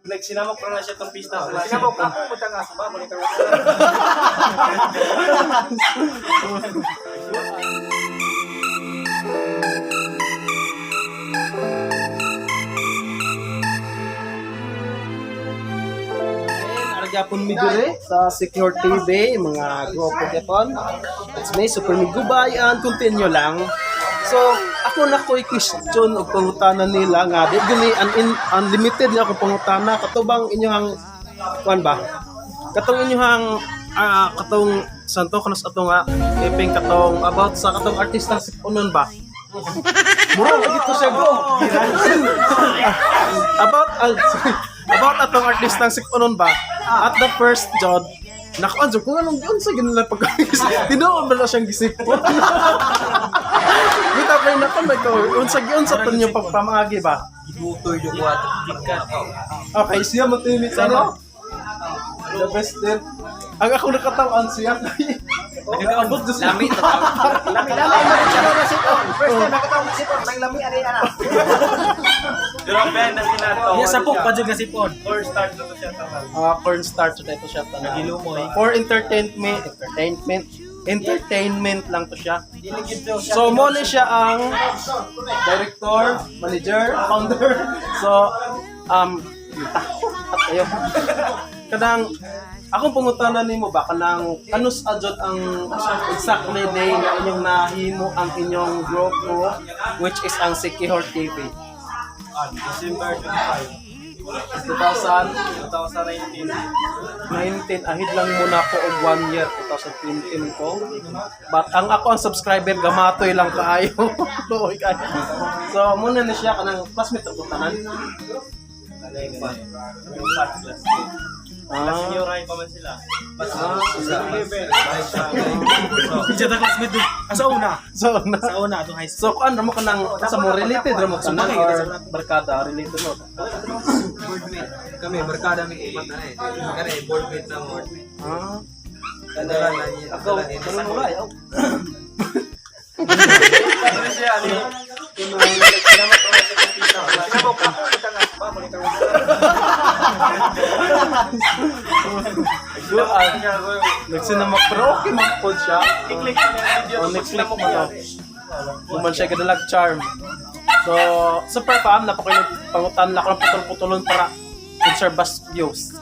Nagsinamok pa na siya tong pista. Sinabok ako punta nga sa bako nito. Aragapon mi dire sa Secure TV, mga grupo gyapon. It's me, Super Migubay, and continue lang. So, ako na ko'y question og pangutana nila nga di gani unlimited nga akong pangutana kato bang inyong kuan ba? Katong inyong katong santo kanos ato nga iping katong about sa katong artista si unon ba? Mura lagi to siya, bro. About about atong artistang si Unon ba? At the first jod, nakuan jud kung anong giunsa ganun lang pag tinuod ba na siyang gisipon. Bitaw kay nako may ko unsa giunsa to niyo pagpamaagi ba? Gibutoy yung water. Okay, siya mo tinit sa no? The best din. Ang ako nakatawan siya. Nakaabot jud siya. Lami lami lami siya na sipon. First time nakatawag ng sipon, may lami ani ana. Pero ang band na sinato. Yeah, sapok pa jud nga sipon. Or start na to siya tanan. Corn starch na ito siya tanan. Nagilumoy. For entertainment, entertainment, entertainment lang to siya. So, mo ni siya ang director, manager, founder. So, at ayo. Kanang akong pangutana nimo ba kanang kanus adjot ang exactly day nga inyong nahimo ang inyong grupo, which is ang Sikihor TV? December 25, 2000 2019. 19 ahid lang muna ako og one year, 2020 ko, but ang ako ang subscriber gamatoy lang kaayo. Luoy kaayo. So muna na siya kanang classmate ko tanan. Class senior high pa man sila. Siya ta classmate dun. Ah, sa una. So na Sa una atong high school. So kuan ra mo kanang sa mo related ra mo tanan or barkada related mo? Boardmate. Kami barkada mi upat na eh. Kani boardmate na mo. Ah. Dala na niya. Ako kanang wala eh. Ano siya? Ano? Nagsinamok pa na siya tong pista. Sinabok ako punta nga sa bako nito. So, nagsinamok pero okay man po siya. I-click mo na yung video. Oh, next click mo na. Human siya gadalag charm. So, super fam, napakilog pangutan na ako ng putol-putulon para conserve bus views.